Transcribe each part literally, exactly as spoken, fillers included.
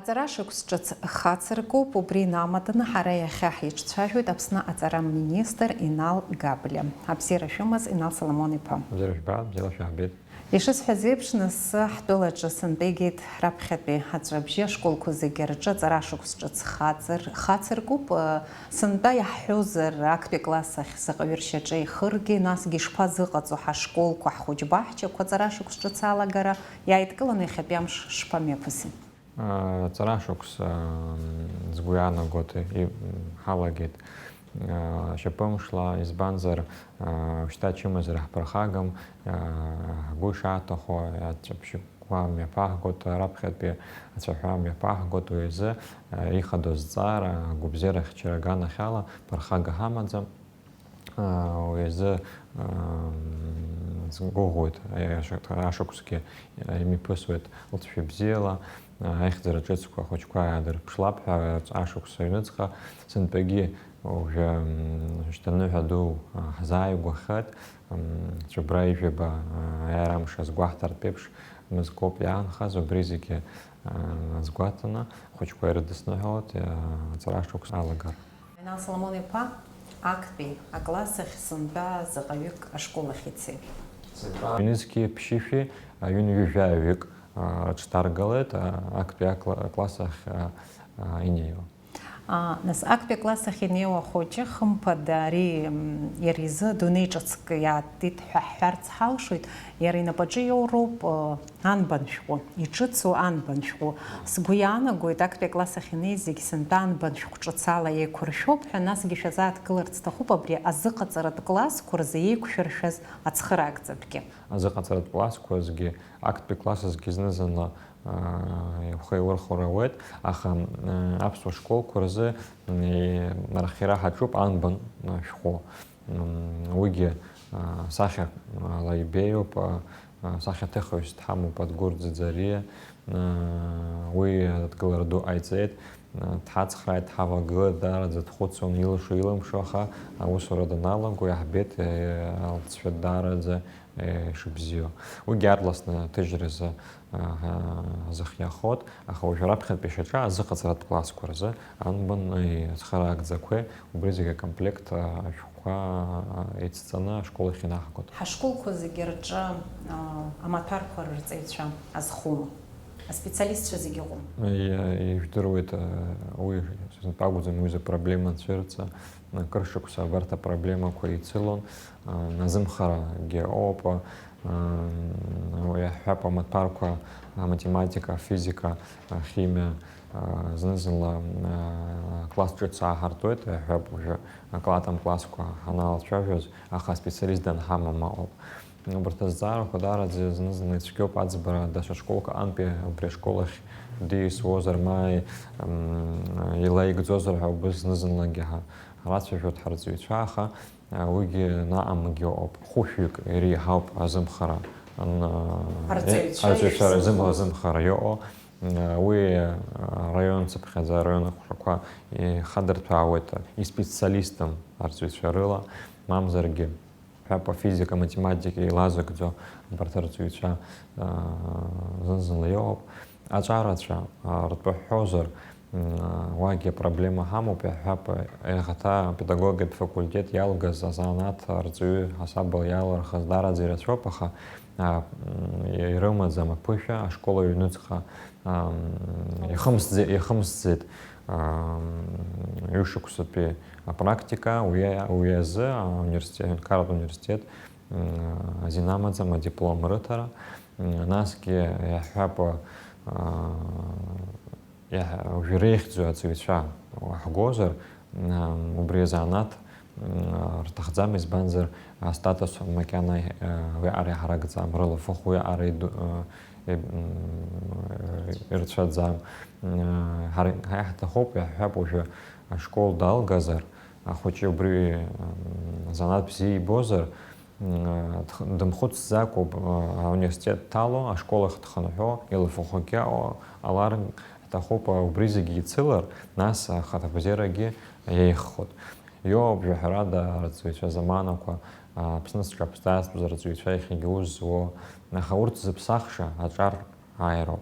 Аҵара шықәс ҿыц хацыркуп, убри инамаданы ҳара иахьа ҳиҿцәажәоит Аԥсны аҵара министр Инал Габлиа. Абзиара шәымаз, Инал Соломон-иԥа. Абзиара жәбап, бзиала шәаҳбеит. Ишысҳәаз еиԥш, нас ҳтәылаҿы сынтәа игеит раԥхьатәи аҵәҵәабжьы ашколқәа зегьы рҿы аҵара шықәс ҿыц хацыр-, хацыркуп. Сынтәа иаҳҳәозар, актәи акласс ахь заҟаҩы ршьаҿа ихырги, насгьы ишԥазыҟаҵо ҳашколқәа, ҳхәыҷ-баҳчақәа аҵара шықәс ҿыц алагара, иааидкыланы иахьатәи амш шԥамҩаԥыси? Аҵара шықәс, ам, сгәы иаанагоит, и-, м, ҳалагеит, а, шьапымшла, избанзар, а, шьҭа ачымазара ҳԥырхагам, а, ҳгәы ишаҭаху аҵәҵәабжьқәа мҩаԥаҳгоит, раԥхьатәи ацәаҳәа мҩаԥаҳгоит, уи азы, а, ихадоу азҵаара, агәабзиара ахьчара аганахьала ԥырхага ҳамаӡам. Уи азы, ам, сгәыӷуеит, ашықәсгьы имҩаԥысуеит лҵшәа бзиала, аихьӡара ҿыцқәа ахәыҷқәа иаадырԥшлап ҳәа, ашықәс аҩныҵҟа сынтәагьы уажәы, ам, шьҭа ныҳәа ду, а, ҳзааигәахеит, ам, Цәыбра ижәаба, а, аиааира амш азгәаҳҭартә еиԥш мызкоуп иаанхаз, убри зегьы, а, азгәаҭаны, ахәыҷқәа ирыдысныҳәалоит, а, аҵара шықәс алагара. Инал Соломон-иԥа, актәи акласс ахь сынтәа заҟаҩык ашкол ахь ицеит? Ҩнызқьи ԥшьышәи, а, ҩынҩажәаҩык, а, рыҽҭаргалеит, а, актәи акла-, акласс ахь, а, а, инеиуа. А, нас, актәи акласс ахь инеиуа ахәыҷы, хымԥада, ари, м, иара изы адунеи ҿыцк иаатит ҳәа ҳҳәарц ҳалшоит, иара инапаҿы иоуроуп, а, Анбан шәҟәы, иҿыцу анбан шәҟәы? Сгәы иаанагоит, актәи акласс ахь инеиз зегь сынтәа анбан шәҟә ҿыц ала еиқәыршәоуп ҳәа, насгьы шәазааҭгыларц сҭахуп абри азыҟаҵаратә классқәа рзы еиқәшәыршәаз ацхыраагӡатәгьы. Азыҟаҵаратә классқәа рзгьы, актәи классқәа рзгьы зны-зынла, аа, ухы еилурхәар ауеит, аха, аа, аԥсуа школқәа рзы, мм, арахьара ҳаҿуп анбан, аа, шәҟәы. Мм, уигьы, аа, сахьа, аа, ала ибеиоуп, аа, сахьаҭыхҩыс дҳамоуп Адгәыр Ӡаӡариа, аа, уи адгылара ду ҟаиҵеит, аа, дҳацхрааит, дҳавагылеит, даараӡа дхәыцуан, илшо-илымшо, аха аусура даналаго иаҳбеит, е, алҵшәа даараӡа, е, ишыбзиоу. Уигьы аарласны аҭыжьразы, аа, ҳа-, ҳзыхиахоит, аха уажәы раԥхьатәи шьаҿа азыҟаҵаратә классқәа рзы анбан, е, ацхыраагӡақәеи, убри зегьы акомплект, а, ашәҟәқәа, а, еицҵаны ашкол ахь инаҳгоит. Ҳашколқәа зегьы рҿы, а, амаҭәарқәа рырҵаҩцәа азхоума? Аспециалистцәа зегьы ыҟоума? Иа-, ижәдыруеит, а, уи сынтәа акәӡам, уи изы проблема анцәа ирҵа, акыр шықәса абарҭ апроблемақәа еицылон, а, азымхарагьы ыҟоуп, а, м, иаҳҳәап, амаҭәарқәа, аматематика, афизика, ахимиа, а, зны-зынла, а, класс ҿыц ааҳартуеит, иаҳҳәап, уажәы аклаҭам классқәа ҳаналацәажәоз, аха аспециалист данҳамам ыҟоуп. Убарҭ азҵаарақәа даараӡа зны-зынла ицәгьоуп, аӡбара даҽа школк аҟынтәи убри ашкол ахь диасуозар, ма, м, илаигӡозар ҳәа убыс зны-зынлагьы ҳа-, ҳрацәажәоит ҳарҵаҩцәа, аха, а, уигьы наҟ-ааҟгьы ыҟоуп. Хәышәҩык иреиҳауп азымхара, ан-, а, Арҵаҩцәа арҵаҩцәа ирзымхо. Рзым-, рзымхара иҟоу. А, уи, а, араион цыԥхьаӡа, араион ахәшақәа ихадырҭәаауеит испециалистым арҵаҩцәа рыла, мамзаргьы ҳәап, афизика, аматематика еилазыгӡо абарҭ арҵаҩцәа, аа, зны-зынла иоуп. Аҿарацәа, аа, ртәы ҳҳәозар, м, уагьы апроблема ҳамоуп, иаҳҳәап, иахьа апедагогиатә факультет иалгаз азанааҭ арҵаҩы ҳасабала иалырхыз даараӡа ирацәоуп, аха, аа, м, ирымаӡам аԥышәа ашкол аҩныҵҟа, ам, ихымсӡе-, ихымсӡеит, ам, ҩышықәсатәи апрактика, уи, уи азы ауниверситет, аҳәынҭқарратә университет, м, азин амаӡам, адиплом рыҭара. М, насгьы иаҳҳәап, а, иаҳ-, уажәы иреиӷьӡоу аҵаҩцәа уаҳгозар, м, убри азанааҭ, м, рҭахӡам, избанзар, астатус макьана, а, уиаҟара иҳаракӡам, рылафахә уиаҟара иду-, а, иб-, м, ирцәаӡам. М, ҳара, ҳа иаҳҭахуп, иаҳҳәап, уажәы ашкол далгазар, ахәыҷы убри, м, занааҭ бзиа ибозар, м, дх-, дымхәыцӡакәоуп, а, ауниверситет дҭало, ашкол ахь дхынҳәо, илафахәгьы ҟалар ҳҭахуп, а, убри зегьы ицылар, нас ахаҭабзиарагьы иеиӷьхоит. Иоуп, жәаҳәарада, арҵаҩцәа заманақәа, Аԥсны зҿаԥсаатәыз арҵаҩцәа иахьагьы ус зуо, аха урҭ зыԥсахша аҿар ааироуп.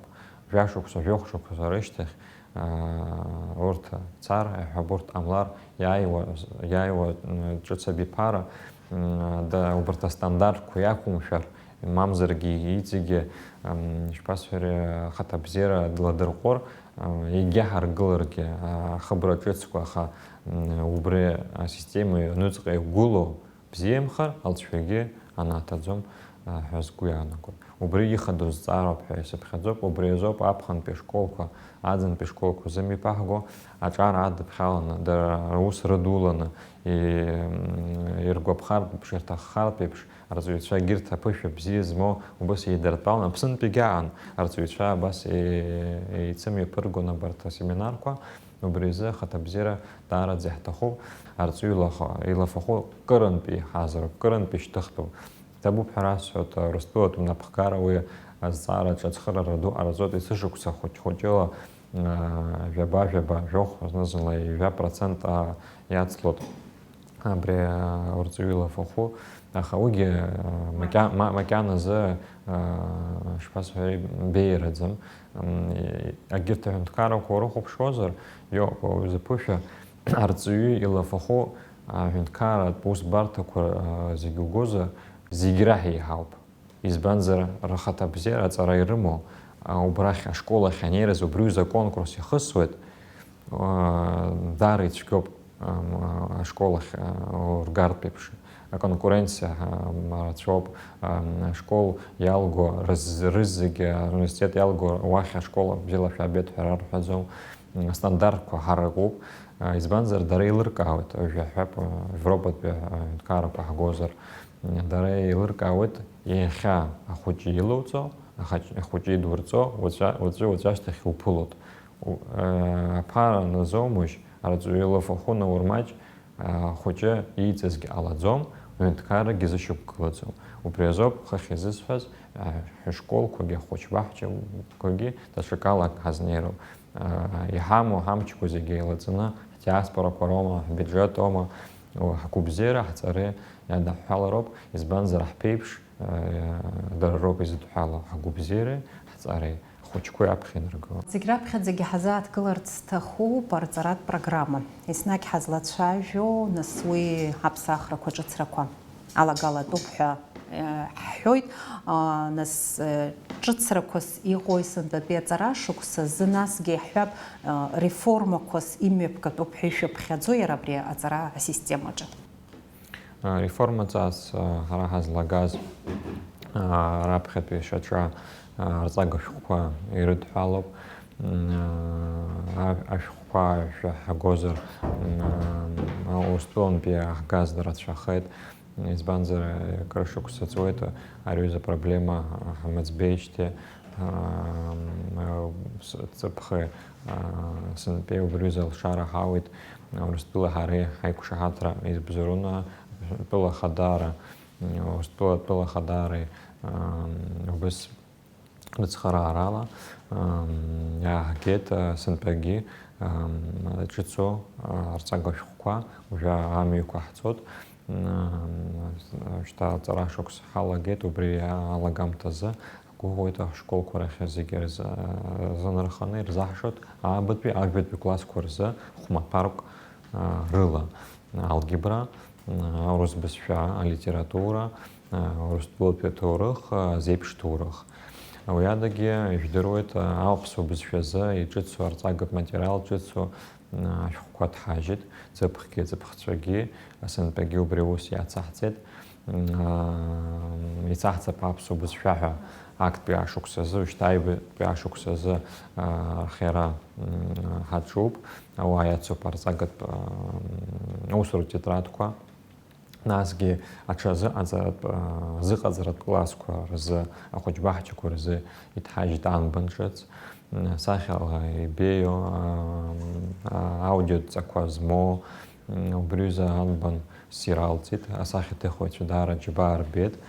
Жәашықәса, жәохә шықәса рышьҭахь, аа, урҭ цар, аиҳаб урҭ ҟамлар, иааиуа, иааиуа, м, ҿыц абиԥара, м, да, убарҭ астандартқәа иақәымшәар, мамзаргьы иҵегьы, м, ишԥасҳәари, ахаҭабзиара дладырҟәыр, м, егьаҳаргыларгьы, а, ахыбра ҿыцқәа, аха, м, убри асистема аҩныҵҟа иқәгылоу, бзиамхар, алҵшәагьы анаҭаӡом, а, ҳәа сгәы иаанагоит. Убри ихадоу зҵаароуп ҳәа исыԥхьаӡоуп, убри азоуп аԥхынтәи ашколқәа, аӡынтәи ашколқәа зымҩаԥаҳго, аҿар адыԥхьаланы, дара рус рыдуланы, и-, м, иргәаԥхартә еиԥш, ирҭаххартә еиԥш, арҵаҩцәа егьырҭ аԥышәа бзиа змоу убас еидыртәалан, Аԥснытәигьы аан, арҵаҩцәа абас е-, еицымҩаԥыргон абарҭ асеминарқәа. Убри азы ахаҭабзиара даараӡа иаҳҭахуп, арҵаҩы илаха-, илафахәы кырынтә еиҳазароуп, кырынтә ишьҭыхтәуп. Иҭабуп ҳәа расҳәоит, Урыстәылатәи напхгара уи азҵаараҿы ацхыраара ду ҟараҵоит, есышықәса хәыҷ-хәыҷыла, аа, жәаба-жәаба, жәохә, зны-зынла ҩажәа процент, аа, иацлоит абри, аа, урҵаҩы илафахәы. Аха уигьы, аа, макьа-, ма-, макьаназы, аа, шԥасҳәари, беиараӡам. М, егьырҭ аҳәынҭқаррақәа урыхәаԥшуазар, иоуп, ауаҩы зыԥышәа арҵаҩы илафахәы аҳәынҭқарратә усбарҭақәа, аа, зегьы угозар, зегь раҳ еиҳауп. Избанзар, рхаҭабзиара аҵара ирымоу, а, убрахь ашкол ахь анеираз убри азы аконкурс ихысуеит, а, даара ицәгьоуп, ам, ашкол ахь, а, ургартә еиԥш. Аконкуренциа, ам, рацәоуп, ам, ашкол иалго рыз-, рызегьы, ауниверситет иалго уахь ашкол бзиала шәаабеит ҳәа рарҳәаӡом. М, астандартқәа ҳаракуп, а, избанзар, дара еилыркаауеит, уажәы иаҳҳәап, а, Европатәи аҳәынҭқаррақәа ҳгозар, м, дара еилыркаауеит, иахьа ахәыҷы илоуҵо, ахаҷ-, ахәыҷы идурҵо, уаҵәа, уаҵәы, уаҵәы ашьҭахь уԥылоит. У-, а, аԥара назоумыжь, арҵаҩы илафахәы наурмаҷ, ахәыҷы ииҵазгьы ҟалаӡом, аҳәынҭқаррагьы зышьақәгылаӡом. Убри азоуп хыхь изысҳәаз, а, ҳшколқәагьы, ахәыҷбаҳчақәагьы даҽакала ҳазнеироуп. А, иҳамоу ҳамчқәа зегьы еилаҵаны, ҳдиаспорақәа роума, ҳбиуџьет оума, ҳгәабзиара, ҳҵареи иадаҳҳәалароуп, избанзар, ҳԥеиԥш, а, дара роуп изыдҳәалоу ҳгәабзиареи ҳҵареи. Ахәыҷқәа иаԥхьа инаргылап. Зегь раԥхьаӡагьы ҳазааҭгыларц сҭахуп арҵаратә программа. Еснагь ҳазлацәажәо, нас, уи аԥсахрақәа, ҿыцрақәа алагалатәуп ҳәа, э, ҳҳәоит. А, нас, э, ҿыцрақәас иҟоу сынтәатәи аҵара шықәсазы, насгьы иаҳҳәап, э, реформақәас имҩаԥгатәуп ҳәа ишәыԥхьаӡо иара абри аҵара асистемаҿы? Реформа ҵас, а, ҳара ҳазлагаз, а, раԥхьатәи шьаҿа, а, арҵага шәҟәқәа ирыдҳәалоуп. М, а, ашәҟәқәа шәаҳгозар, м, а, Урыстәылантәи иаҳгаз рацәахеит. Избанзар, акыр шықәса ҵуеит ари аҩыза апроблема ҳамыӡбеижьҭеи. Ам, ц-, ҵыԥхи, а, сынтәеи убри азы алшара ҳауеит, Урыстәылеи ҳареи ҳаиқәшаҳаҭра избзаруны, тәыла хадаара, Урыстәыла тәыла хадареи, ам, убыс рыцхыраарала, ам, иааҳгеит, а, сынтәагьы, ам, ҿыцу, а, арҵага шәҟәқәа, уажәы амҩақәа ҳцоит. М, шьҭа аҵара шықәс ҳалагеит, убри алагамҭазы ҳгәыӷуеит ашколқәа рахь зегьы рзы, рзынарханы ирзаҳшоит аабатәи, ажәбатәи классқәа рзы хәмаҭәарк, а, рыла, алгебра, а, аурыс бызшәа, алитература, а, урыстәылатәи аҭоурых, а, зеиԥш ҭоурых. Уи адагьы ижәдыруеит, а, аԥсуа бызшәазы иҿыцу арҵагатә материал ҿыцу ашәҟәқәа ҭҳажьит, ҵыԥхгьы ҵыԥхцәагьы, сынтәагьы убри аус иацаҳҵеит. Ицаҳҵап аԥсуа бызшәа ҳәа актәи ашықәсазы, шьҭа аҩбатәи ашықәсазы архиара ҳаҿуп. Ауаа иацуп арҵагатә аусуратә тетрадқәа. Насгьы аҽазыҟаҵаратә, а, зыҟаҵаратә классқәа рзы, ахәыҷбаҳчақәа рзы иҭҳажьит анбан ҿыц, м, асахьала ибеиоу, а, м, а, аудиодҵақәа змоу, м, убри аҩыза анбан ссир алҵит, асахьаҭыхҩцәа даара џьабаа рбеит.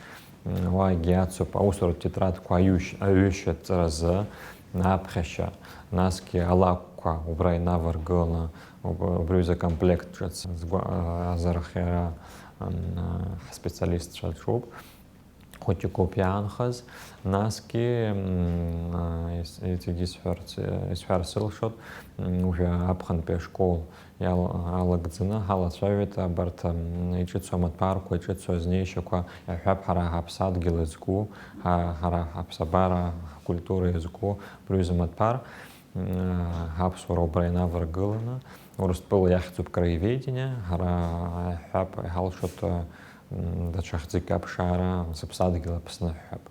М, уаагьы иацуп аусуратә тетрадқәа аҩышь-, аҩышьа ҵаразы, аԥхьашьа, насгьы алакәқәа убра инаваргыланы, уб-, убри аҩыза комплект ҿыц згәа-, а, азырхиара, м, а, ҳспециалистцәа рҿуп. Хәыҷык ауп иаанхаз, насгьы, м, а, ис-, иҵегь исҳәарц, исҳәар сылшоит, м, уажәы аԥхынтәи ашкол иал-, алагӡаны ҳалацәажәеит абарҭ, м, иҿыцу амаҭәарқәа, иҿыцу азнеишьақәа, иаҳҳәап, ҳара ҳаԥсадгьыл иазку, ҳа-, ҳара ҳаԥсабара, ҳкультура иазку абри аҩыза амаҭәар, м, ҳаԥсуара убра инаваргыланы, Урыстәыла иахьӡуп краеведение, ҳара иаҳҳәап, иҳалшоит, м, даҽа хьӡык аԥшаара, сыԥсадгьыл Аԥсны ҳҳәап.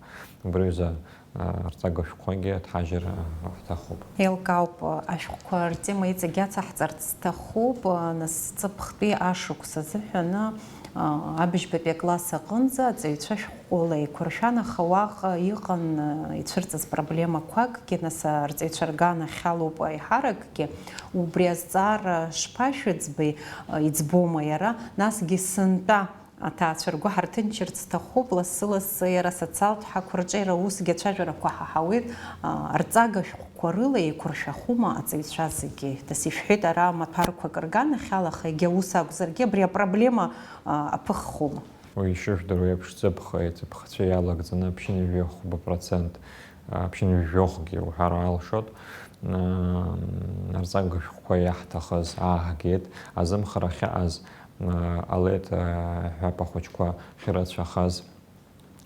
Убри аҩыза, а, арҵага шәҟәқәагьы ҭҳажьыр, а, ҳҭахуп. Еилкаауп, ашәҟәқәа ртема иҵегь ацаҳҵарц сҭахуп, нас ҵыԥхтәи ашықәс азыҳәаны, а, абыжьбатәи акласс аҟынӡа аҵаҩцәа шәҟәыла еиқәыршәан, аха уаҟа иҟан, а, ицәырҵыз проблемақәакгьы, нас арҵаҩцәа рганахьалоуп аиҳаракгьы. Убри азҵаара шԥашәыӡбеи, а, иӡбома иара, насгьы сынтәа аҭаацәа ргәы ҳарҭынчырц сҭахуп, лассы-лассы иара асоциалтә ҳақәа рҿы иара усгьы ацәажәарақәа ҳаҳауеит, а, арҵага шәҟәқәа рыла еиқәыршәахума аҵаҩцәа зегьы? Нас ишәҳәеит, ара амаҭәарқәа акы рганахьала, аха егьа ус акәзаргьы абри апроблема, а, аԥыххома? Уи ишыжәдыруа еиԥш, ҵыԥх, иҵыԥхцәа иалагӡаны ԥшьынҩажәи хәба процент, а, ԥшьынҩажәи жәохәгьы уҳәар алшоит, а, арҵага шәҟәқәа иаҳҭахыз ааҳгеит, азымхара ахьааз, а, ҟалеит, а, ҳәап ахәыҷқәа ахьырацәахаз.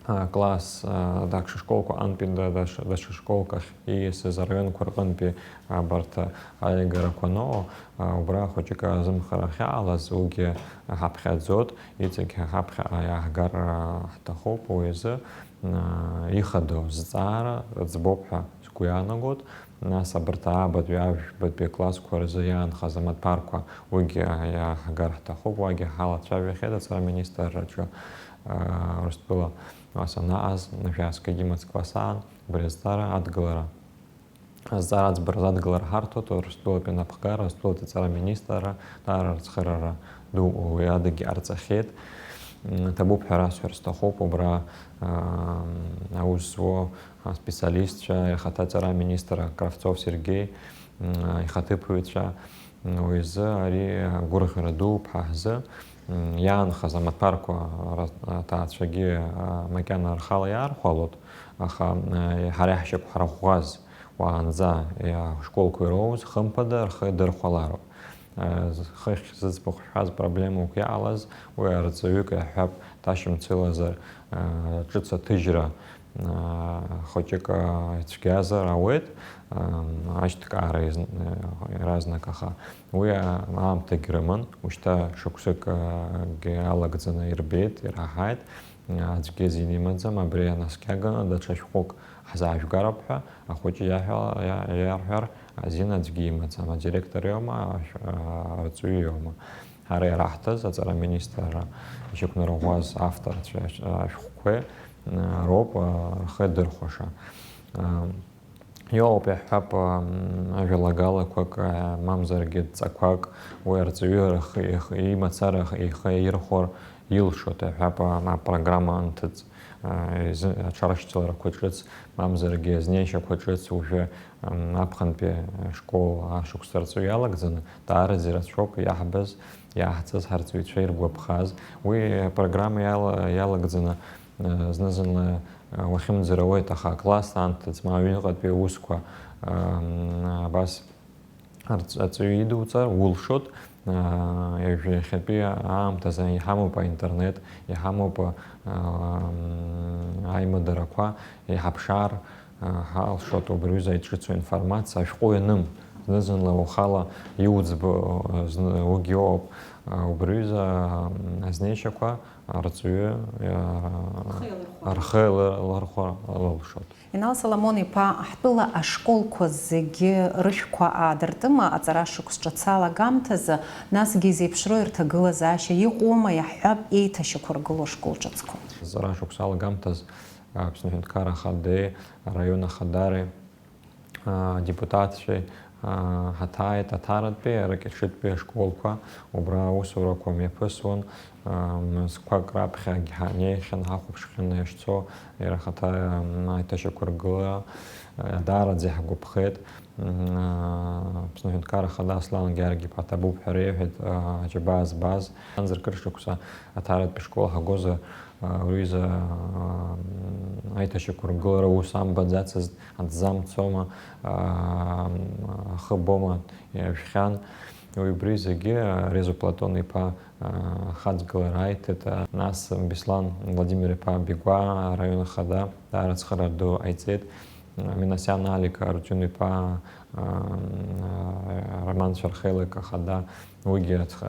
А, класс, а, даҽа школқәа антәи да-, даҽа, даҽа школк ахь ииасыз араионқәа рҟынтәи абарҭ аиагарақәа аноуо, а, убра хәыҷык азымхара ахьаалаз, уигьы ҳаԥхьаӡоит, иҵегь ҳаԥхьаҟа иааҳгар, а, ҳҭахуп, уи азы, а, ихадоу зҵаара ӡбоуп ҳәа сгәы иаанагоит. Нас абарҭ аабатәи, ажәбатәи аклассқәа рзы иаанхаз амаҭәарқәа уигьы иааҳгар ҳҭахуп, уагьы ҳалацәажәахьеит аҵара аминистрраҿы, аа, Урыстәыла ас анаҟаз, жәа-ааскьагьы мызкқәа саан, убри азҵаара адгылара, азҵаара аӡбара адгылара ҳарҭоит Урыстәылатәи анапхгара, Урыстәылатәи аҵара аминистрра, даара рыцхыраара ду уи адагьы ҟарҵахьеит. М, ҭабуп ҳәа расҳәар сҭахуп, убра, аа, аус зуа аспециалистцәа, ихаҭа аҵара аминистр Кравцов Сергеи, м, ихаҭыԥуаҩцәа, м, уи азы ари гәырӷьара дууп ҳа ҳзы, м, иаанхаз амаҭәарқәа ра-, аҭаацәагьы, а, макьана рхала иаархәалоит, аха, м, ҳара иаҳшьақәҳарӷәӷәаз уаанӡа, иа-, ҳшколқәа ироуз, хымԥада, рхы дырхәалароуп. Хыхь зыӡбахә шәҳәаз проблемақәа иҟалаз, уи арҵаҩык иаҳҳәап, дашьымцылазар, ҿыц аҭыжьра хәыҷык ицәгьазар ауеит, ашьҭкаара иаразнак, аха уи аамҭагь рыман, ушьҭа шықәсыкгьы алагӡаны ирбеит, ираҳаит, аӡәгьы азин имаӡам, абри анаскьаганы даҽа шәҟәык ҳзаажәгароуп ҳәа ахәыҷы иаҳәа-, иа-, иарҳәар азин аӡәгьы имаӡам, адиректор иоума, ашә-, а, арҵаҩы иоума. Ҳара ираҳҭаз аҵара аминистрра ишьақәнарӷәӷәаз авторцәа, а, ашәҟәқәеи, а, роуп, а, рхы дырхәаша. А, иоуп, иаҳҳәап, ам, ажәалагалақәак, а, мамзаргьы дҵақәак, уи арҵаҩы рхы, ихы, имацара ихы, ихы аирхәар илшоит, иаҳҳәап, а, апрограмма анҭыҵ. Изы-, аҽарышьҭаларақәа ҿыц, мамзаргьы азнеишьақәа ҿыц уажәы, м, аԥхынтәи ашкол ашықәс рҵаҩы иалагӡаны, даараӡа ирацәоуп иаҳбаз, иаҳҵаз ҳарҵаҩцәа иргәаԥхаз. Уи апрограмма иала-, иалагӡаны, э, зны-зынла, э, уахьымӡара ауеит, аха акласс анҭыҵ, ма аҩныҟатәи аусқәа, м, абас Арҵ-, аҵаҩы идуҵар улшоит, аа, уажәы иахьатәи аамҭазы иҳамоуп аинтернет, иҳамоуп, аа, м, аимадарақәа, иҳаԥшаар, аа, ҳалшоит убри аҩыза иҿыцу информациа, ашәҟәы ианым, зны-зынла ухала иуӡбо, зны, уигьы ыҟоуп, аа, убри аҩыза, м, азнеишьақәа арҵаҩы, аа, Рхы еилырхәар. Рхы еилыр-, еилырхәар лылшоит. Инал Соломон-иԥа, ҳтәыла ашколқәа зегьы рышәқәа аадыртыма аҵара шықәс ҿыц алагамҭазы, насгьы изеиԥшроу ирҭагылазаашьа иҟоума, иаҳҳәап, еиҭашьақәыргылоу ашкол ҿыцқәа? Аҵара шықәс алагамҭаз Аԥсны Аҳәынҭқарра Ахадеи араион Ахадареи, а, адепутатцәеи, а, ҳаҭааит Аҭаратәи, Аракьаҿытәи ашколқәа, убра аусурақәа мҩаԥысуан. Мызқәак раԥхьагь ҳанеихьан, ҳахәаԥшхьан иахьцо, иара ахаҭа, м, аиҭашьақәыргылара, э, даараӡа иҳгәаԥхеит. Аԥсны аҳәынҭқарра ахада Аслан Гьаргь-иԥа ҭабуп ҳәа реиҳәеит, аџьабаа збаз. Анзар кыр шықәса аҭаратәи школ ҳагозар, уи изы аиҭашьақәыргылара ус амбаӡацызт, аӡы амцома, ахы бома иажәхьан. Уи убри зегьы Резо Платон-иԥа ахаҵгылара аиҭеит. Нас Беслан Владимир-иԥа Бигәаа араион ахада даара ацхыраара ду ҟаиҵеит. Минасиан Алик Арџьын-иԥа, Роман Цәархелак ахада, уигьы ацх-,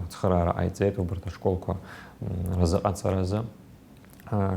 ацхыраара ҟаиҵеит убарҭ ашколқәа разыҟаҵаразы.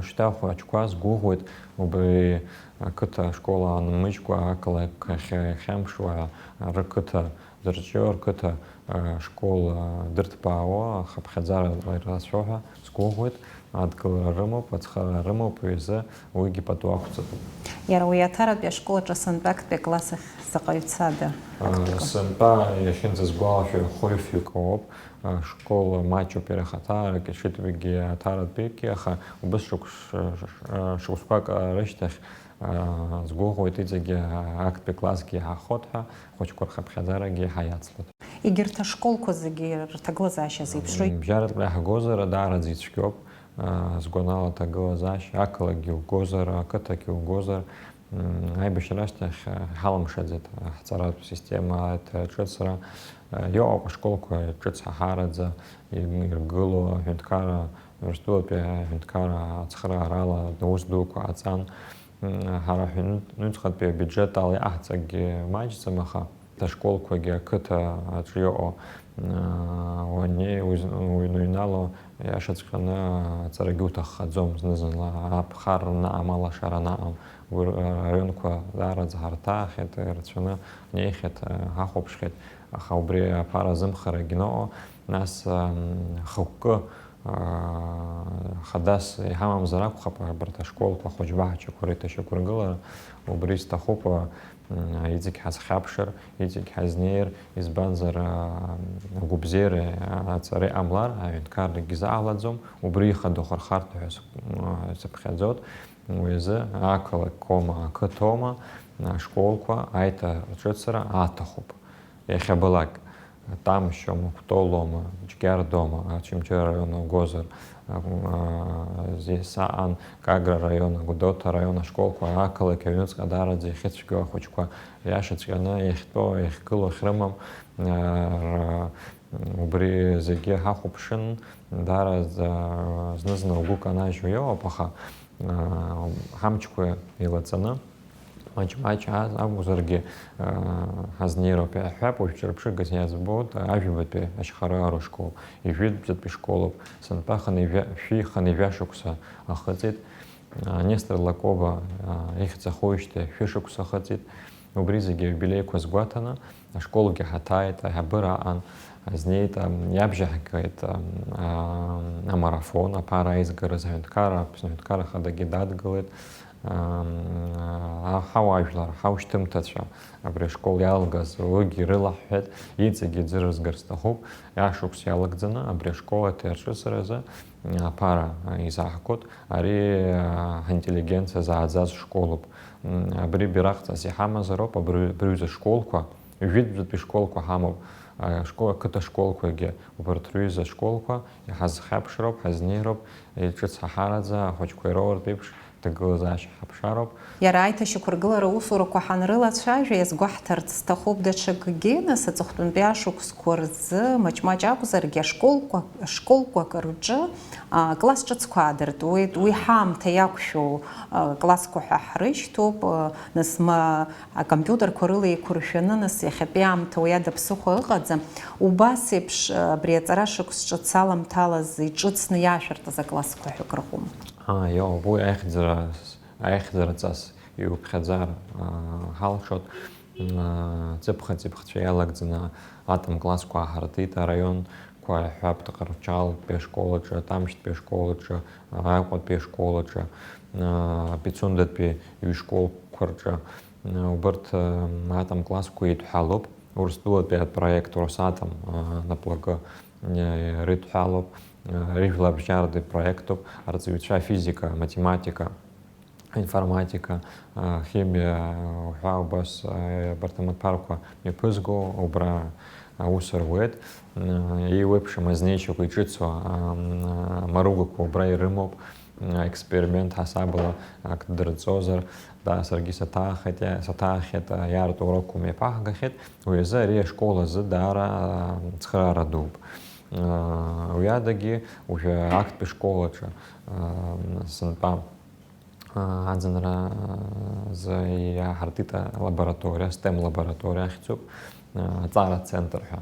Шьҭа ахәыҷқәа сгәыӷуеит, убри ақыҭа ашкол аанмыжькәа, ақалақь ахь иахьамԥшуа, рқыҭа дырҿио, рқыҭа ашкол дырҭбаауа, ахыԥхьаӡара рацәоуп ҳәа сгәыӷуеит. Адгылара рымоуп, ацхыраара рымоуп, уи азы уигьы пату ақәҵатәуп. Иара уи аҭаратәи ашкол аҿы сынтәа актәи акласс ахь заҟаҩ цада? Актәи класс? Сынтәа, иахьынӡасгәалашәо, хәҩык ауп. Ашкол маҷуп иара ахаҭа, аракьаҿытәигьы аҭаратәигьы, аха убыс шықәс-, шықәсқәак рышьҭахь, сгәыӷуеит, иҵегьы актәи классгьы иаҳахоит ҳәа, ахәыҷқәа рхыԥхьаӡарагьы иаҳа иацлоит. Егьырҭ ашколқәа зегьы рҭагылазаашьа зеиԥшроу? Бжьаратәла иаҳгозар, даараӡа ицәгьоуп, сгәанала, аҭагылазаашьа, ақалақьгьы угозар, ақыҭагьы угозар, аибашьра ашьҭахь ҳалымшаӡеит ҳҵаратә система, аҭ-, аҿыцра. Иҟоуп ашколқәа ҿыц ҳаҳараӡа иргыло аҳәынҭқарра, Урыстәылатәи аҳәынҭқарра ацхыраарала аус дуқәа ҟаҵан. Ҳара ҳҩнуҵҟатәи абиуџьет ала иҟаҳҵогьы маҷӡам, аха ашколқәагьы ақыҭа аҿы иҟоу, уаннеи, уз-, уныҩнало, иашаҵәҟьаны аҵарагьы уҭаххаӡом зны-зынла, аԥхарра анаҟам, алашара анаҟам. Уи р-, араионқәа даараӡа ҳарҭаахьеит, ирацәаны ҳнеихьеит, ҳахәаԥшхьеит, аха убри аԥара азымхарагьы ныҟәо, нас, хықәкы, хадас иҳамамзар акәхап, абарҭ ашколқәа, ахәыҷбаҳчақәа реиҭашьақәыргылара, убри сҭахуп, иҵегь ҳазхьаԥшыр, иҵегь ҳазнеир, избанзар, агәыбзиара, аҵара иҟамлар, аҳәынҭқаррагьы заҟалаӡом, убри ихадоу ахырхарҭа ҳәа сыԥхьаӡоит. Уи азы ақалақьоума, ақыҭоума, ашколқәа аиҭаҿыцра аҭахуп. Иахьабалак, Тамшьоума, Кәтолоума, Џьгьардоума, Очамчыра араион угозар, а, зи-, саҟан Гагра араион, Гәдоуҭа араион ашколқәа, ақалақь аҩныҵҟа даараӡа иахьыцәгьоу ахәыҷқәа, иашаҵәҟьаны иахьтәоу, иахьгылоу ахьрымам, а, р-, убри зегьы ҳахәаԥшын, даараӡа зны-зны угәы канажьуа иҟоуп, аха, а, ҳамчқәа еилаҵаны, маҷ-маҷ акәзаргьы, ҳазнеироуп, иаҳҳәап, уажә ҿырԥшыгас иаазбоит, ажәабатәи ашьхараа рышкол, ижәытәӡатәи школуп, сынтәа хынҩажәа, шәи хынҩажәа шықәса ахыҵит, Нестор Лакоба ихьӡ ахоижьҭеи шәышықәса ахыҵит, убри зегьы аиубилеиқәа азгәаҭаны, ашколгьы ҳаҭааит, аиҳабыра аҟан, ҳазнеит, иабжьаҳгеит амарафон, аԥара аизгараз аҳәынҭқарра, Аԥсны аҳәынҭқарра Ахадагьы дадгылеит, ҳауаажәлар, ҳаушьҭымҭацәа абри ашкол иалгаз уигьы рылаҳҳәеит, иҵегьы ӡырызгар сҭахуп, ашықәс иалагӡаны абри ашкол аҭаирҿыцразы аԥара изаҳгоит, ари ҳинтеллигенциа зааӡаз школуп. Абри бираҟҵас иҳамазароуп, абри, абри аҩыза школқәа, жәытәтәи школқәа ҳамоуп, ашкол, ақыҭа школқәагьы, убарҭ рҩыза школқәа иҳазхьаԥшроуп, ҳазнеироуп, ҿыц ҳаҳараӡа, ахәыҷқәа ироуртә еиԥш, ҭагылазаашьа ҳаԥшароуп. Иара аиҭашьақәыргылара аусурақәа ҳанрылацәажәа, иазгәаҳҭарц сҭахуп даҽакгьы, нас аҵыхәтәантәи ашықәсқәа рзы, маҷ-маҷ акәзаргьы, ашколқәа, школқәак рҿы, а, класс ҿыцқәа аадыртуеит, уи ҳаамҭа иақәшәоу, а, классқәа ҳәа ҳрышьҭоуп, а, нас ма-, акомпиутерқәа рыла еиқәыршәаны, нас иахьатәи аамҭа уи ада ԥсыхәа ыҟаӡам. Убас еиԥш, а, абри аҵара шықәс ҿыц аламҭалаз иҿыцны иаашәыртыз аклассқәа ҳәа акрыҟоума? Ааи, иоуп, уи аихьӡара, аихьӡара ҵас иуԥхьаӡар, аа, ҳалшоит. Мм, ҵыԥх-ҵыԥхцәа иалагӡаны атом классқәа ааҳартит, араионқәа иҳәап, Тҟәарчалтәи ашкол аҿы, Тамшьтәи ашкол аҿы, Аҟәатәи ашкол аҿы, аа, Пицундатәи ҩышколқәа рҿы. Мм, убарҭ, мм, атом классқәа еидҳәалоуп. Урыстәылатәи апроект Росатом, аа, наплакы, мм, рыдҳәалоуп, аа, рыжәлабжьаратәи проектуп, арҵаҩцәа афизика, аматематика, информатика, химиа уҳәа убас абарҭ амаҭәарқәа мҩаԥызго убра аус руеит. Еиуеиԥшым азнеишьақәа иҿыцу амаругақәа убра ирымоуп. Аексперимент ҳасабала ак дырҵозар, да, саргьы саҭаахеит, иа-, саҭаахьеит, иаарту урокқәа мҩаԥаҳгахьеит. Уи азы ари ашкол азы даара ацхыраара дууп. Уи адагьы уажәы актәи школ аҿы сынтәа аӡынра азы иаҳартит алабораториа, стем лабораториа ахьӡуп, аҵара центр ҳәа.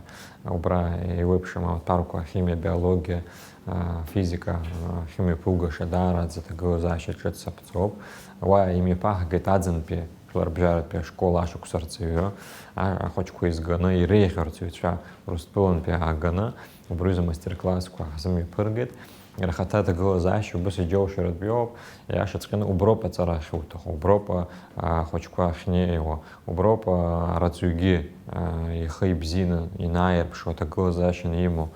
Убра еиуеиԥшым амаҭәарқәа, ахимиа, абиологиа, афизика ахьымҩаԥугаша даараӡа аҭагылазаашьа ҿыц аԥҵоуп. Уа имҩаԥаҳгеит аӡынтәи жәларбжьаратәи ашкол ашықәс арҵаҩы, а-, ахәыҷқәа изганы, иреиӷьу арҵаҩцәа Урыстәылантәи ааганы, убри аҩыза мастер-классқәа ҳзымҩаԥыргеит. Иара ахаҭа аҭагылазаашьа убас иџьоушьаратәиоуп, иашаҵәҟьаны уброуп аҵара ахьуҭаху, уброуп, а, ахәыҷқәа ахьнеиуа, уброуп, а, арҵаҩгьы, а, ихы ибзианы инааирԥшуа аҭагылазаашьа анимоу.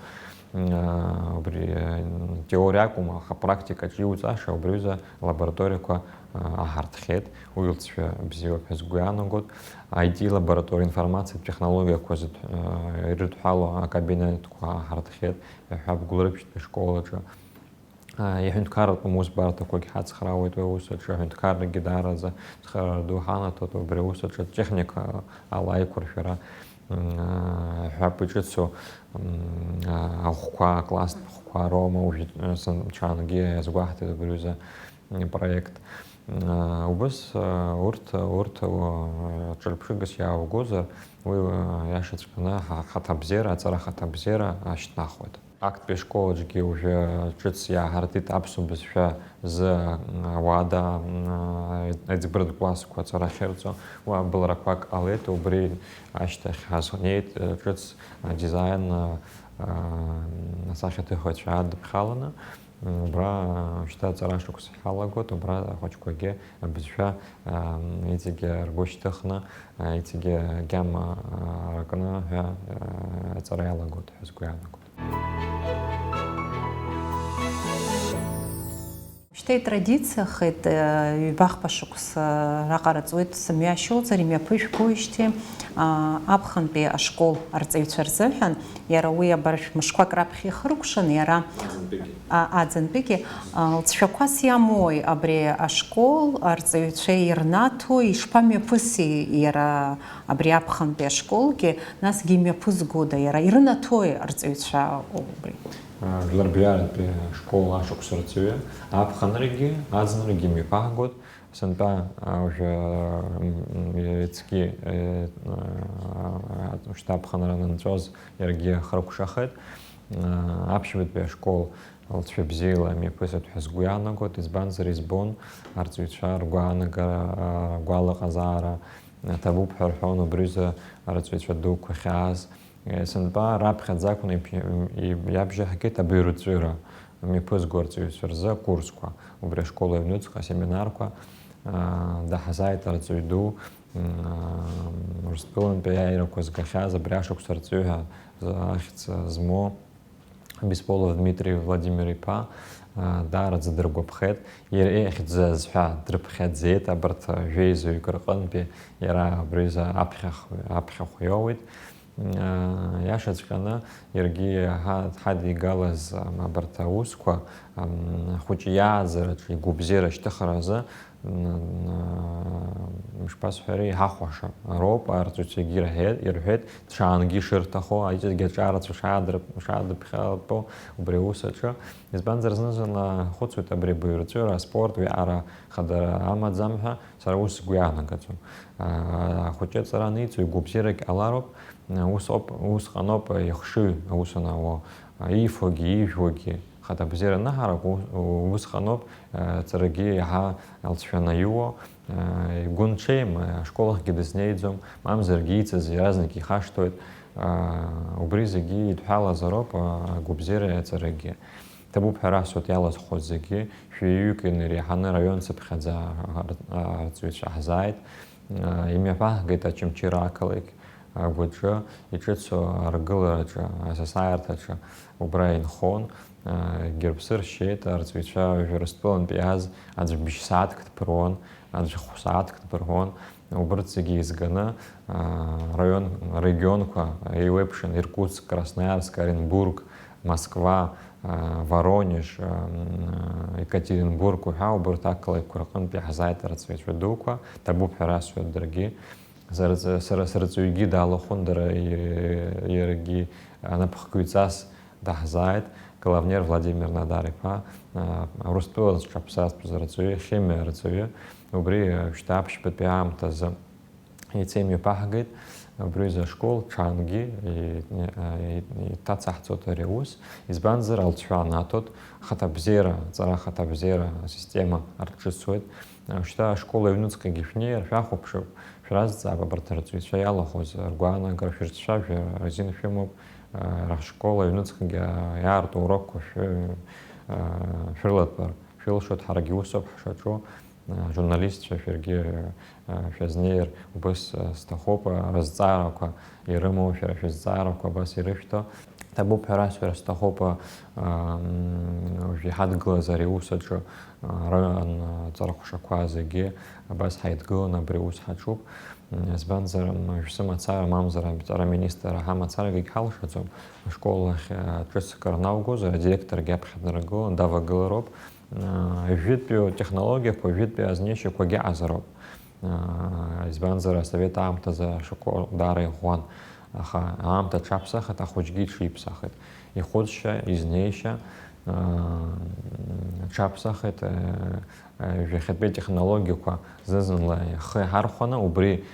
А, убри, а, теориа акәым, аха практикаҿ иуҵаша, убри аҩыза алабораториақәа, а, аҳарҭхьеит, уи лҵшәа бзиоуп ҳәа сгәы иаанагоит. I T лабораториа, информациатә технологиақәа зыдҳ-, а, ирыдҳәало акабинетқәа аҳарҭхьеит, иаҳҳәап, Гәылрыԥшьтәи ашкол аҿы. А, иҳәынҭқарратә аусбарҭақәагь ҳацхраауеит уи аус аҿы, аҳәынҭқаррагьы даараӡа цхыраара ду ҳанаҭоит убри аус аҿы, атехника ала аиқәыршәара, м, а, ҳәап иҿыцу, м, а, ахәқәа, акласстә хәқәа роума, уажә, э, сынтәа ҽаангьы иазгәаҳҭеит убри аҩыза, м, проект. М, а, убыс, а, урҭ, урҭ, а, ҿырԥшыгас иааугозар, уи, а, иашаҵәҟьаны ҳа-, ҳаҭабзиара, аҵара хаҭабзиара ашьҭнахуеит. Актәи ашкол аҿгьы уажәы ҿыц иааҳартит аԥсуа бызшәа зы ауада, м, аиҵбыратә классқәа аҵара ахьырҵо, уа былрақәак ҟалеит, убри ашьҭахь ҳазнеит, ҿыц адизаин, м, асахьаҭыхҩцәа адыԥхьаланы, м, убра шьҭа аҵара шықәса ҳалагоит, убра ахәыҷқәагьы абызшәа, м, иҵегьы ргәы шьҭыхны, м, иҵегьы агьама, м, ркны ҳәа, м, аҵара иалагоит ҳәа сгәы иаанагоит. Шьҭа итрадициахеит, ҩбахԥа шықәса раҟара ҵуеит, сымҩашьоуҵар, имҩаԥыжәгоижьҭеи, а, аԥхынтәи ашкол арҵаҩцәа рзыҳәан, иара уи абаржә мышқәак раԥхьа ихыркәшан, иара, аӡынтәигьы, а, аӡынтәигьы, а, лҵшәақәас иамои абри ашкол арҵаҩцәа ирнаҭо, ишԥамҩаԥыси иара абри аԥхынтәи ашколгьы, насгьы имҩаԥызгода иара, ирынаҭои арҵаҩцәа убри? Жәларбжьаратәи ашкол ашықәс рҵаҩы аԥхынрагьы аӡынрагьы мҩаԥаҳгоит. Сынтәа, а, уажәы, м, м, иацгьы, э, а, шьҭа аԥхынра анынҵәоз иаргьы хыркәшахеит. А, аԥшьбатәи ашкол лҵшәа бзиала мҩаԥысит ҳәа сгәы иаанагоит, избанзар, избон арҵаҩцәа ргәаанагара, а, ргәалаҟазаара, а, ҭабуп ҳәа рҳәон убри аҩыза арҵаҩцәа дуқәа ахьааз. Сынтәа раԥхьаӡа акәны иабжьаҳгеит абаҩрҵәыра мҩаԥызго арҵаҩцәа рзы акурсқәа, убри ашкол аҩнуҵҟа асеминарқәа, даҳзааит арҵаҩ ду, Урыстәылантәи аиааирақәа згахьаз, абри ашықәс арҵаҩы ҳәа ахьӡ змоу Беспалов Дмитри Владимир-иԥа, даараӡа дыргәаԥхеит. Иара ихьӡ азҳәа дрыԥхьаӡеит, абарҭ жәеизаҩык рҟынтәи иара абри аҩыза аԥхьахә-, аԥхьахә иоуеит. Иашаҵәҟьаны, иаргьы иаҳа дҳадигалаз, ам, абарҭ аусқәа, ам, ахәыҷы иааӡараҿы, игәабзиара ашьҭыхра азы, м, м, мышԥасҳәари, иҳахәаша роуп, арҵаҩцәагьы ирҳәеит, ирҳәеит, ҽаангьы ишырҭаху, аиҵегьы аҿарацәа шаадырп-, шаадыԥхьалатәу убри аус аҿы. Избанзар, зны-зынла ҳхәыцуеит абри абаҩрҵәыра, аспорт, уиаҟара хадара амаӡам ҳәа, сара ус сгәы иаанагаӡом. А, ахәыҷы аҵара аниҵо игәабзиарагь ҟалароуп, ус ауп, усҟаноуп ихшыҩ аус анауо, иифогьы, ижәуагьы, хаҭабзиара анаҳарак, у-, усҟаноуп, а, аҵарагьы иаҳа алҵшәа анаиуо, а, игәы нҽеим, ашкол ахьгьы дызнеиӡом, мамзаргьы ицыз иаразнак ихашҭуеит, а, убри зегьы идҳәалазароуп, а, агәабзиареи аҵарагьы. Ҭабуп ҳәа расҳәоит иалазхәыз зегьы, шәҩык инареиҳаны араион цыԥхьаӡа арҵаҩцәа ҳзааит. Имҩаԥаҳгеит Очамчыра ақалақь агәаҿы иҿыцу аргылараҿы, асасааирҭаҿы убра инхон. Егьырԥсы ршьеит, арҵаҩцәа уажәы Урыстәылантәи иааз аӡә бжь сааҭк дԥыруан, аӡә хә сааҭк дԥыруан. Убырҭ зегьы еизганы, араион, арегионқәа еиуеиԥшын, Иркутск, Красноярск, Оренбург, Москва, Воронеж, Екатеринбург уҳәа, убырҭ ақалақьқәа рҟынтә иаҳзааит арҵаҩцәа дуқәа, ҭабуп ҳәа расҳәоит даргьы. Сара, сара сырҵаҩгьы далахәын, дара, иаргьы анапхгаҩҵас даҳзааит, Главнер Владимир Надар-иԥа, Урыстәылаҿ аԥсаатәқәа рҵаҩы, ахимиа арҵаҩы, убри шьҭа аԥшьбатәи аамҭазы еицеимҩаԥаҳгеит, убри изы ашкол ҽангьы иҭацаҳҵоит ари аус, избанзар, алҵшәа анаҭоит, хаҭабзиара, аҵара хаҭабзиара асистема арҿыцуеит. Шьҭа ашкол аҩнуҵҟагьы шәнеир, шәахәаԥшып, шәразҵаап абарҭ арҵаҩцәа иалахәыз ргәаанагара, шәырҿцәажәар азин шәымоуп, ҳшкол аҩнуҵҟагьы иаарту урокқәа шәы-, шәрылатәар шәылшоит, ҳаргьы усоуп ҳшаҿу, ажурналистцәа шәаргьы шәазнеир убыс сҭахуп, рызҵаарақәа ирымоу шәара шәызҵаарақәа абас ирышәҭо. Ҭабуп ҳәа расҳәара сҭахуп, уажә иҳадгылаз ари аус аҿы араион аҵарахәшақәа зегьы абас ҳаидгыланы абри аус ҳаҿуп. Избанзар, уажә сымацара, мамзар, аҵара министр ҳамацарагьы ҳалшаӡом. Ашкол ахь ҿыц акыр анаугозар, адиректоргьы аԥхьа днаргылан, давагылароуп. Жәытәтәи атехнологиақәа, жәытәтәи азнеишьақәагьы аҟазароуп. Избанзар, асовет аамҭазы ашкол даара иӷәӷәан, аха аамҭа аҽаԥсахит, ахәыҷгьы иҽиԥсахит. Ихәыцшьа, изнеишьа, аҽаԥсахит, жәахьатәи атехнологиақәа зны-зынла ихы иҳархәаны, убри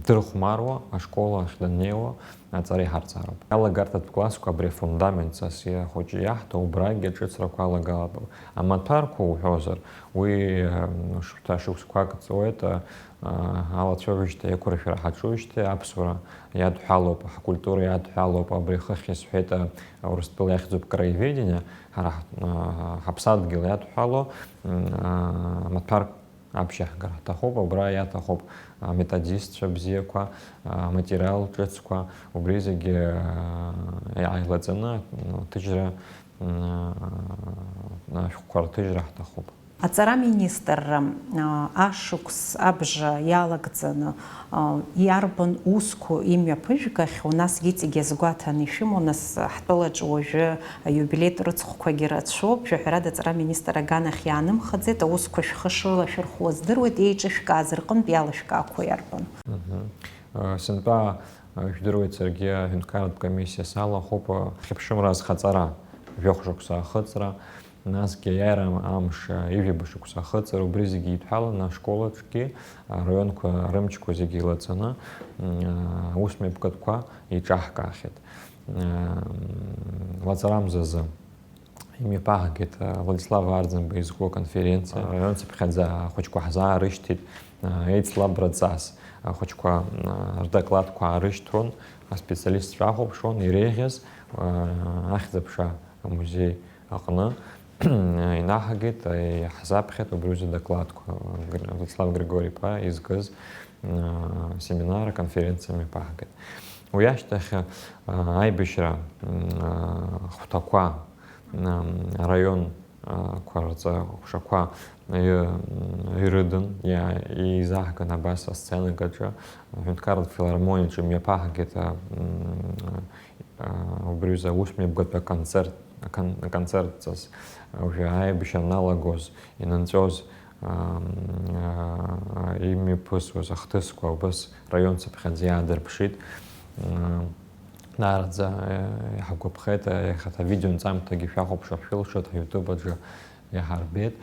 дырхәмаруа, ашкол ахь даннеиуа, аҵара иҳарҵароуп. Алагарҭатә классқәа абри афундамент сас иа-, хәыҷы иаҳҭо, убрагьы аҿыцрақәа алагалатәуп. Амаҭәарқәа уҳәозар, уи, м, шықәса шықәсқәак ҵуеит, а, а, алацәажәашьҭа еиқәыршәара ҳаҿуижьҭеи аԥсуара иадҳәалоуп, ҳкультура иадҳәалоуп, абри хыхь исҳәеит, а, Урыстәыла иахьӡуп краеведение, ҳара ҳ-, а, ҳаԥсадгьыл иадҳәало, м, а, амаҭәарк аԥшьаҳгар ҳҭахуп, абра иаҭахуп аметодистцәа бзиақәа, аматериал ҿыцқәа, убри зегьы, а, иааилаҵаны, ну, ҭыжьра, м, ашәҟәқәа рҭыжьра ҳҭахуп. Аҵара министрра, а, ашықәс абжа иалагӡаны, а, иарбан усқәоу имҩаԥыжәгахьоу, насгьы иҵегь иазгәаҭаны ишәымоу, нас, ҳтәылаҿы уажәы аиубилеитә рыцхәқәагьы рацәоуп, жәаҳәарада аҵара аминистр аганахь иаанымхаӡеит, аусқәа шәхы шрылашәырхәуа здыруеит, еиҿышәкааз рҟынтә иалышәкаақәоу иарбан? Мгм. Э, сынтәа, э, жәдыруеит, саргьы аҳәынҭқарратә комиссиа салахәуп, э, хьыԥшымра азхаҵара жәохә шықәса ахыҵра, насгьы аиааира амш, э, ҩажәа шықәса ахыҵра, убри зегьы идҳәаланы ашколаҿгьы, араионқәа рымчқәа зегьы еилаҵаны, м, э, аусмҩаԥгатәқәа еиҿаҳкаахьеит. Э, м, лаҵарамзазы имҩаԥаҳгеит, э, Владислав Арӡынба изку аконференциа. Араион цыԥхьаӡа ахәыҷқәа ҳзаарышьҭит, э, еицлабраҵас ахәыҷқәа, э, рдокладқәа аарышьҭуан, аспециалистцәа ахәаԥшуан, иреиӷьыз, э, ахьӡ-аԥша амузеи аҟны инаҳагеит, иаҳзаԥхьеит убри аҩыза докладқәа, Гр-, Владислав Григори-иԥа изкыз, м, семинар, аконференциа мҩаԥаҳгеит. Уи ашьҭахь, а, аибашьра, м, а, хәҭақәа, м, араион, а, қәа рҵа ҟәшақәа ы-, м, ирыдын, иа-, еизаҳган абас асценак аҿы, аҳәынҭқарратә филармониаҿы мҩаԥаҳгеит, а, м, а, убри аҩыза аусмҩаԥгатәи аконцерт, акон-, аконцертҵас, уажәы аибашьра аналагоз, инанҵәоз, ам, а, имҩаԥысуаз ахҭысқәа убас раион цыԥхьаӡа иаадырԥшит. М, даараӡа, э, иҳагәаԥхеит, э, иахьа авидеонҵамҭагьы шәахәаԥшыр шәылшоит, ҳ-YouTube аҿы иаҳарбеит.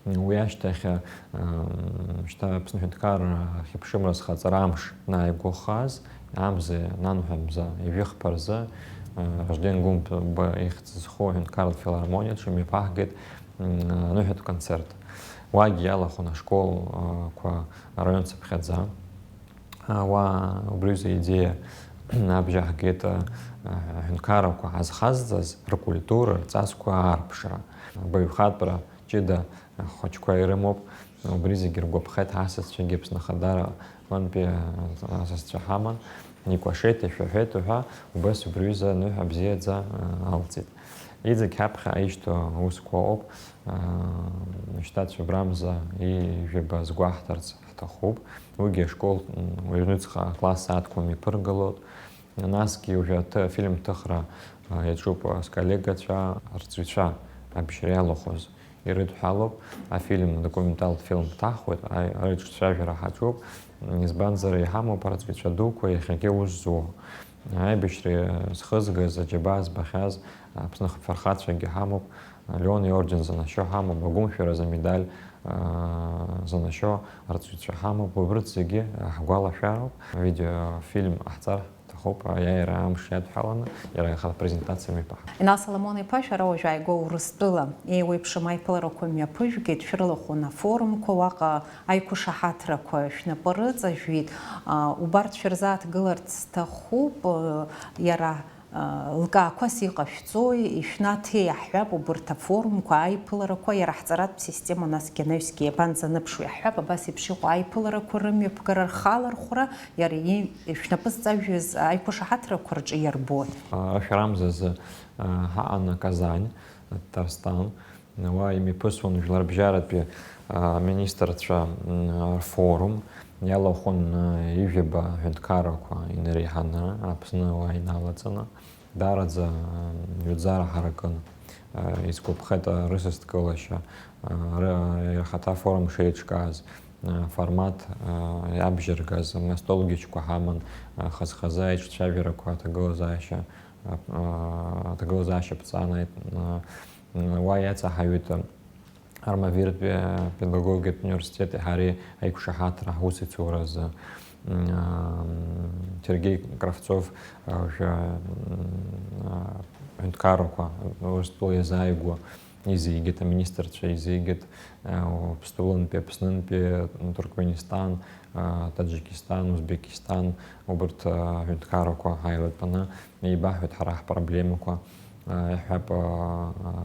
Уи ашьҭахь, м, шьҭа Аԥсны аҳәынҭқарра ахьыԥшымра азхаҵара амш анааигәахаз, амза, нанҳәа мза, ҩажәихԥа рзы, э, Ражден Гәынба ихьӡ зху аҳәынҭқарратә филармониаҿы имҩаԥаҳгеит, м, аныҳәатә концерт. Уагьы иалахәын ашколқәа араион цыԥхьаӡа. Уа убри аҩыза аидеиа абжьаҳгеит, а, аҳәынҭқаррақәа ҳазхазҵаз ркультура, рҵасқәа аарԥшра. Абаҩхатәра ҷыда ахәыҷқәа ирымоуп, убри зегьы ргәаԥхеит, ҳасасцәагьы Аԥсны ахадара аҟынтәи асасцәа ҳаман, икәашеит, ишәаҳәеит уҳәа, убас убри аҩыза аныҳәа бзиаӡа, а, алҵит. Иҵегь ҳаԥхьа ишьҭоу аусқәа ыҟоуп, аа, шьҭа Цәыбрамза ижәаба азгәаҳҭарц ҳҭахуп. Уигьы ашкол, м, уажәнуҵҟа акласс сааҭқәа мҩаԥыргалоит. Насгьы уажәы аҭы-, афильм ҭыхра, а, иаҿуп, а, сколлегацәа, арҵаҩцәа абжьара иалахәыз ирыдҳәалоуп. Афильм, документалтә фильм ҳҭаҳхуеит, а, ари аҿцәажәара ҳаҿуп. Избанзар, иҳамоуп арҵаҩцәа дуқәа иахьагьы аус зуо. Аибашьра зхызгаз, аџьабаа збахьаз, Аԥсны афырхацәагьы ҳамоуп, Леон иорден занашьо ҳамоуп, агәымшәаразы амедаль, а, занашьо арҵаҩцәа ҳамоуп, убырҭ зегьы, а, ҳгәалашәароуп. Авидеофильм ҟаҳҵар ҳҭахуп, аиааира амш иадҳәаланы, иара ихатә презентациа мҩаԥаҳгоит. Инал Соломон-иԥа, шәара уажә ааигәа Урыстәыла еиуеиԥшым аиԥыларақәа мҩаԥыжәгеит, шәрылахәын афорумқәа, уаҟа аиқәышаҳаҭрақәа шәнапы рыҵажәит. А, убарҭ шәырзааҭгыларц сҭахуп, а, иара Лкаақәас иҟашәҵои, ишәнаҭеи, иаҳҳәап, убарҭ афорумқәа, аиԥыларақәа, иара ҳҵаратә система насгьы анаҩсгьы иабанӡаныԥшуеи? Иаҳҳәап, абас еиԥш иҟоу аиԥыларақәа рымҩаԥгара, рхалархәра, иара и-, шәнапы зҵажәыз аиқәышаҳаҭрақәа рҿы иарбои? Ашәарамзазы, а, ҳаҟан Казань, Татарстан. Уа имҩаԥысуан жәларбжьаратәи, а, аминистрцәа, м, рфорум, иалахәын, а, ҩажәаба аҳәынҭқаррақәа инареиҳаны Аԥсны уа иналаҵаны. Даараӡа, а, ҩаӡара ҳаракын. А, исгәаԥхеит, а, рысасдкылашьа, а, ры-, рхаҭа афорум шеиҿкааз, а, аформат, а, иабжьаргаз, астолгьежьқәа ҳаман, а, хаз-хазы аиҿцәажәарақәа, аҭагылазаашьа, а, а, аҭагылазаашьа ԥҵан, а, Уа иаҵаҳаҩит Армавиртәи апедагогиатә университети ҳареи аиқәшаҳаҭра ҳусеицуразы. Сергеи Кравцов, уажәы, ҳәынҭқаррақәа Урыстәыла иазааигәоу изигеит, аминистрцәа изигеит, Уаԥстәылантәи, Аԥснынтәи, Туркменистан, Таџьикистан, Узбекистан, убарҭ аҳәынҭқаррақәа ҳаилатәаны еибаҳҳәеит ҳара ҳпроблемақәа. Иаҳҳәап,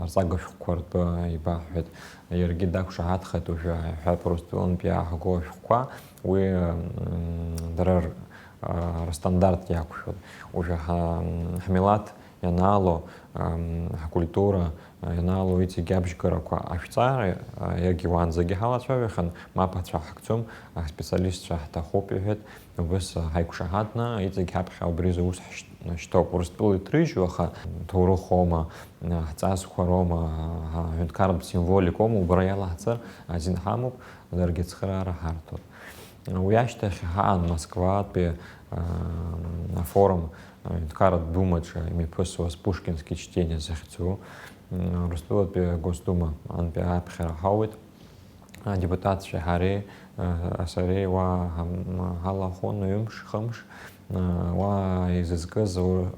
арҵага шәҟәқәа ртәы еибаҳҳәеит. Иаргьы дақәшаҳаҭхеит уажәы, иаҳҳәап, Урыстәылантәи иааҳго ашәҟәқәа, уи, м, дара р-, а, рстандарт иақәшәоит. Уажәы ҳа-, м, ҳмилаҭ ианаало, м, ҳкультура, а, ианаало иҵегь абжьгарақәа ашәҵара, а, иаргьы уаанӡагьы ҳалацәажәахьан, мап ацәа ҳкӡом, аспециалистцәа ҳҭахуп, иҳәеит. Убыс ҳаиқәшаҳаҭны, иҵегь ҳаԥхьа убри азы аус ҳшь-, ҳшьҭоуп. Урыстәыла иҭрыжьу, аха ҭоурыхома, ҳҵасқәа роума, ҳ-, ҳҳәынҭқарратә символикоума, убра иалаҳҵар азин ҳамоуп, даргьы ацхыраара ҳарҭоит. Уи ашьҭахь ҳаан Москватәи, а, афорум, аҳәынҭқарратә думаҿы имҩаԥысуаз Пушкинский чтение захьӡу, м, Урыстәылатәи Агосдума антәи аԥхьара ҳауеит. Адепутатцәеи ҳареи, а, сареи уа ҳам-, ҳалахәын ҩымш, хымш, а, уа изызкыз аур-,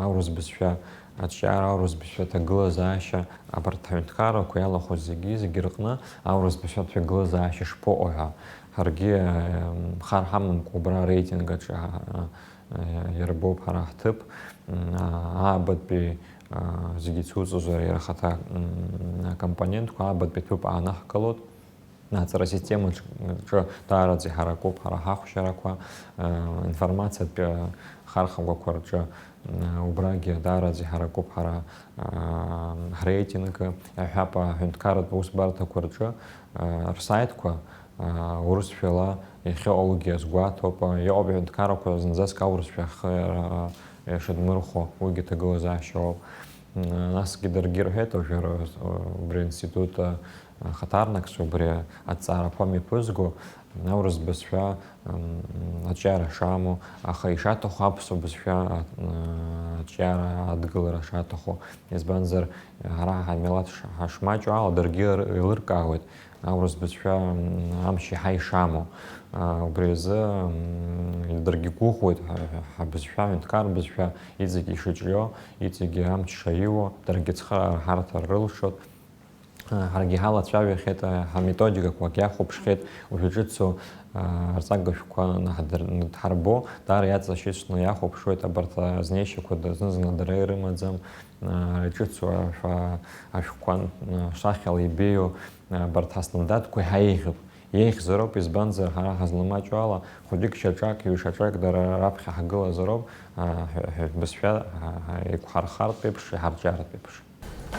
аурыс бызшәа аҿиара, аурыс бызшәа аҭагылазаашьа, абарҭ аҳәынҭқаррақәа иалахәыз зегьы, зегьы рҟны аурыс бызшәа аҭагылазаашьа шԥаҟоу ҳәа. Ҳаргьы, а, хар ҳамамкәа убра ареитинг аҿы, а, а, иарбоуп ҳара ҳҭыԥ, м, а, аабатәи, а, зегьы цуҵозар иара ахаҭа, м, акомпонентқәа аабатәи ҭыԥ аанаҳгалоит. Аҵара системаҿы даараӡа иҳаракуп ҳара ҳахәшьарақәа, а, информациатә, а, хархәагақәа рҿы, а, убрагьы даараӡа иҳаракуп ҳара, а, ҳреитинг, иаҳҳәап, аҳәынҭқарратә усбарҭақәа рҿы, а, рсаитқәа, а, урысшәала иахьыҟоугьы азгәаҭоуп, а, иҟоуп аҳәынҭқаррақәа зынӡаск аурысшәа ахы, а, ишадмырхәо, уигьы ҭагылазаашьа ауп. Насгьы даргьы рҳәеит, уажәы р-, убри аинститут, а, ахаҭарнакцәа убри аҭҵаарақәа мҩаԥызго, аурыс бызшәа, м, аҿиара шамоу, аха ишаҭаху аԥсуа бызшәа, а, аҿиара адгылара шаҭаху. Избанзар, ҳара ҳамилаҭ ш-, ҳашмаҷу ала, даргьы р-, еилыркаауеит. Аурыс бызшәа, м, амч иаҳа ишамоу. А, убри азы, м, даргьы гәыӷуеит, ҳа-, ҳа-, ҳабызшәа, аҳәынҭқар бызшәа иҵегь ишыҿио, иҵегь амч шаиуо, даргьы цхыраара ҳарҭар рылшоит. А, ҳаргьы ҳалацәажәахьеит, а, ҳаметодикақәагь иахәаԥшхьеит, уажәы ҿыцу, а, арҵага шәҟәқәа наҳдыр-, надҳарбо, даара иаҵашьыцны иахәаԥшуеит, абарҭ азнеишьақәа зны-зынла дара ирымаӡам, а, иҿыцу ашәа-, ашәҟәқәа, а, шахьала ибеиоу, Абарҭ ҳастандартқәа еиҳа еиӷьуп. Еиӷьзароуп, избанзар, ҳара ҳазламаҷу ала, хәыҷык шьаҿак, ҩышаҿак дара раԥхьа ҳгылазароуп, а, ҳәа, ҳәа бызшәа, а, а, еиқәҳархартә еиԥш, иҳарҿиаратә еиԥш.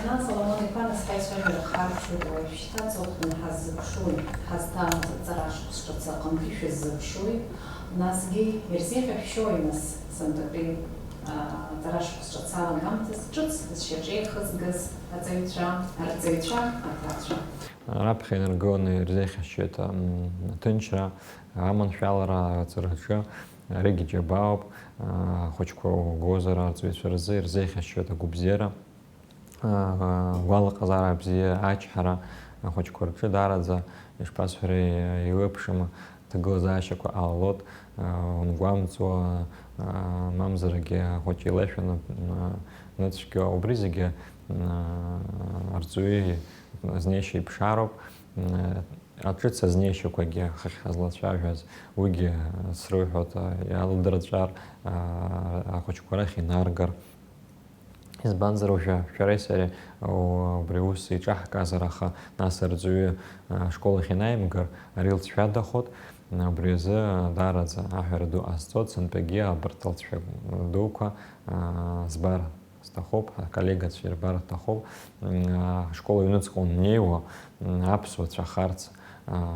Нас, Соломон-иԥа, нас ҳаицәажәара харшәуеит уажәшьҭа, аҵыхәтәаны ҳаззыԥшуи, ҳазҭаанӡа аҵара шықәс ҿыц аҟынтәи шәыззыԥшуи, насгьы ирзеиӷьашәшьои, нас, сынтәатәи, аа, аҵара шықәс ҿыц алагамҭаз ҿыц зшьаҿеихызгаз аҵаҩцәа, арҵаҩцәа, аҭаацәа? Раԥхьа инаргыланы ирзеиӷьасшьоит, м, аҭынчра, аманшәалара аҵараҿы, аригьы џьабаауп, аа, ахәыҷқәа угозар, арҵаҩцәа рзы ирзеиӷьасшьоит агәабзиара. Гәалаҟазаара бзиа, ачҳара ахәыҷқәа рҿы даараӡа, ишԥасҳәари, еиуеиԥшым аҭагылазаашьақәа ҟалалоит, умгәамҵуа, мамзаргьы ахәыҷ илеишәаны ныцәгьо, убри зегьы арҵаҩы знеишьа иԥшаароуп. Аҿыц азнеишьақәагьы хыхь ҳазлацәажәаз, уигьы срыҳәоит, иалдырҵәар, ахәыҷқәа рахь инаргар. Избанзар, уажәы шәареи сареи убри аус еиҿаҳказар, аха нас арҵаҩы ашкол ахь инаимгар, ари лҵшәадахоит. Убри азы даараӡа аҳәара ду ҟасҵоит, сынтәагьы абарҭ алҵшәа дуқәа збар сҭахуп, аколлегацәа ирбар рҭахуп. Ашкол аҩныҵҟа уннеиуа, аԥсуа цәа харц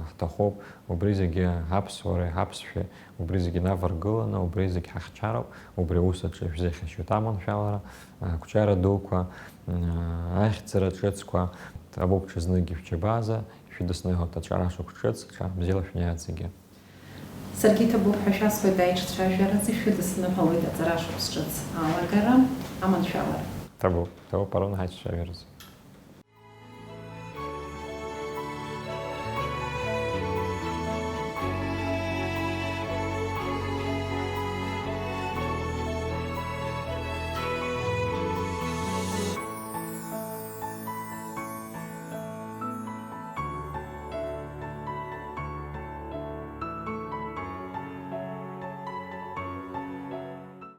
ҳҭахуп. Убри зегьы аԥсуареи аԥсшәеи, убри зегьы инаваргыланы, убри зегь ҳахьчароуп, убри аус аҿы ишәзеиӷьасшьоит аманшәалара, ақәҿиара дуқәа, ахьӡара ҿыцқәа, ҭабуп ҽазнык ишәџьабааза, ишәыдысныҳәоит аҿара шықәс ҿыц, аҿар бзиала шәнеиааит зегьы. Саргьы иҭабуп ҳәа шәасҳәоит аиҿцәажәаразы, шәыдысныҳәалоит аҵара шықәс ҿыц алагара, аманшәалара. Ҭабуп, ҭабуп, арон ҳаиҿцәажәаразы.